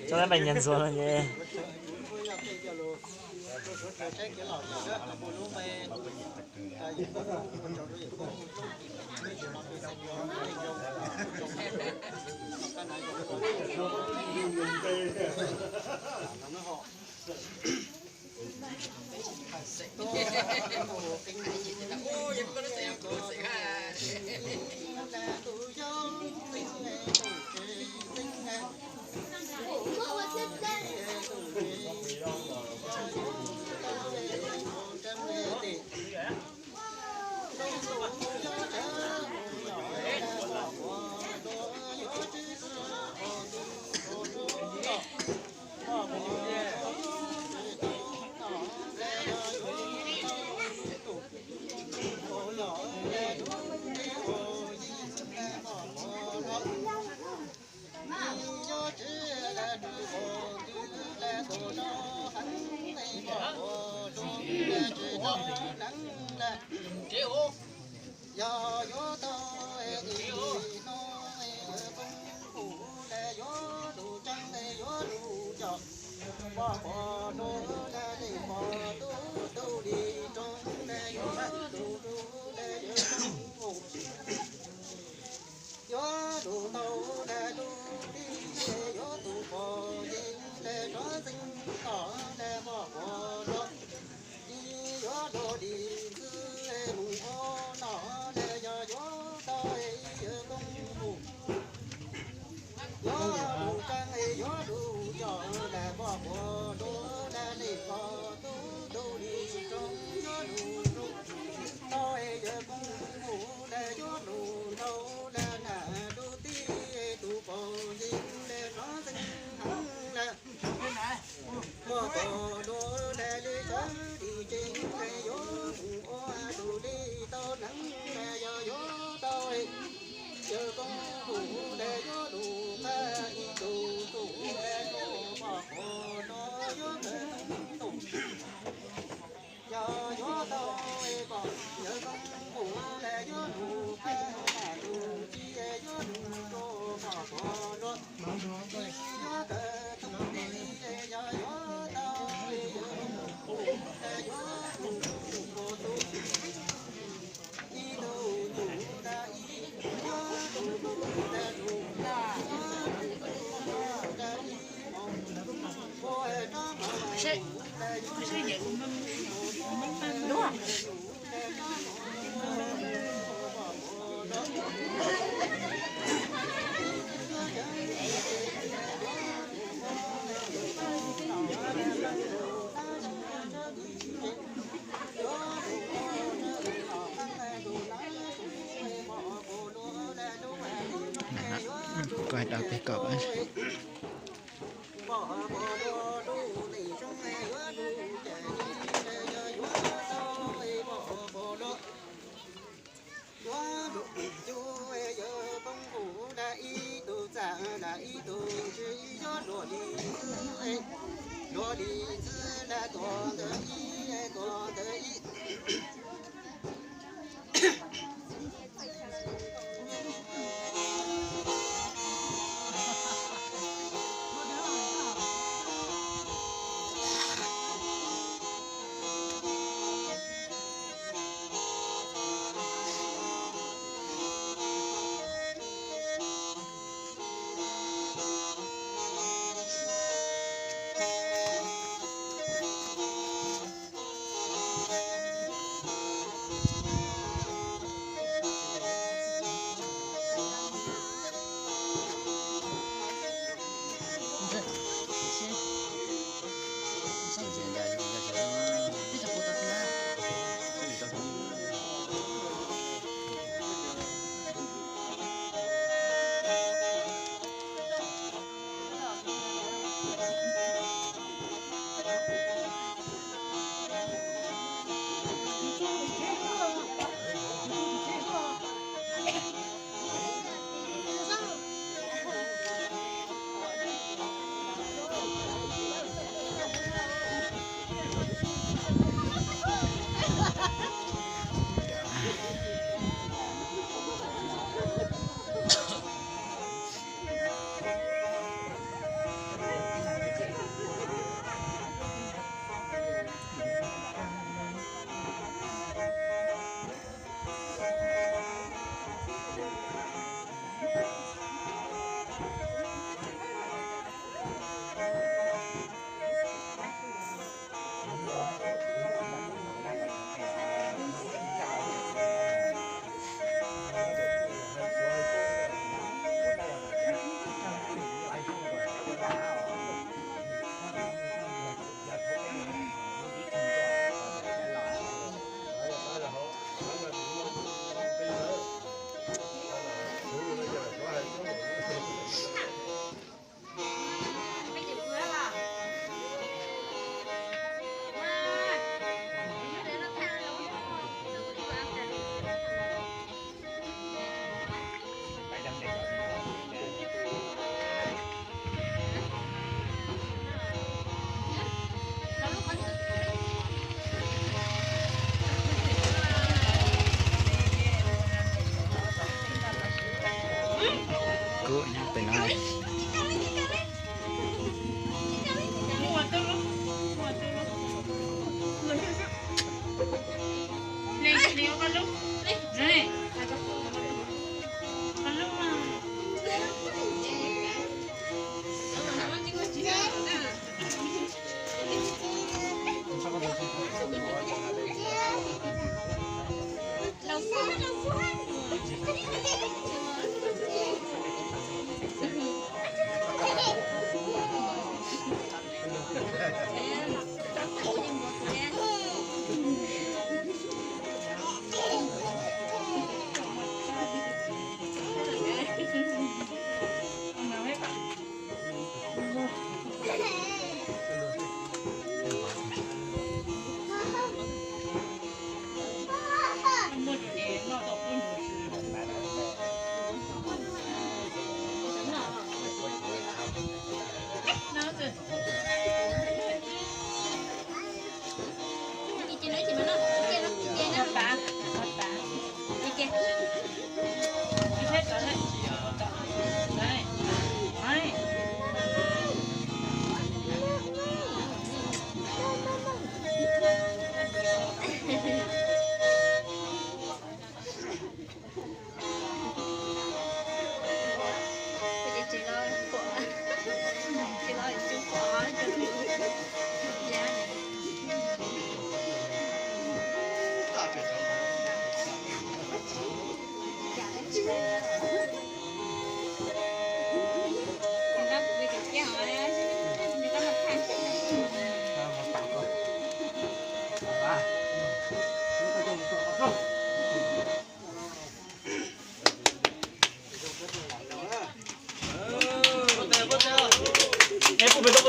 Txhob npaj nyiaj ntxuag no ces. Yog yuav tau ib no, yog koob hu le yuav lug tseeb le yuav lug coj, pom pom lug le le pom tub tub li roob le yuav lug lug le yuav koob hu. Yuav lug tau le lug li, yuav tug pom yeej le rov txeeb tom le pom pom lug. Ib yuav dua li ntxwb mus ua no le yog yuav tau ib yawg koob hu. Yuav lug tseeb yuav lug coj le pom pom lug le le pom tub tub li roob yuav lug lug tau yawg koob hu le yuav lug ntau le na lug tib tug pom yeej le rov txeeb heev le. Muaj pom lug le le sawv li tseeb le yuav mus ua lug li tau neeb le yog yuav tau yawg koob hu le yuav lug qab ib tug tug le yuav pom pom lug yuav kawg tug. Yog yuav tau pom yawg koob hu le yuav lug qab ib tug tug ci yuav lug rua pom pom lug. Yuav kawg tug li yog yuav tau yawg koob hu le yuav lug pom tug. Koj hais rau peb kom. Yuav lug cuj yawg koob hu le ib tug txaj le ib tug ntsis, yuav luag li ntxwb, luag li ntxwb le tuag ntawd ib, tuag ntawd ib. Mus pem tau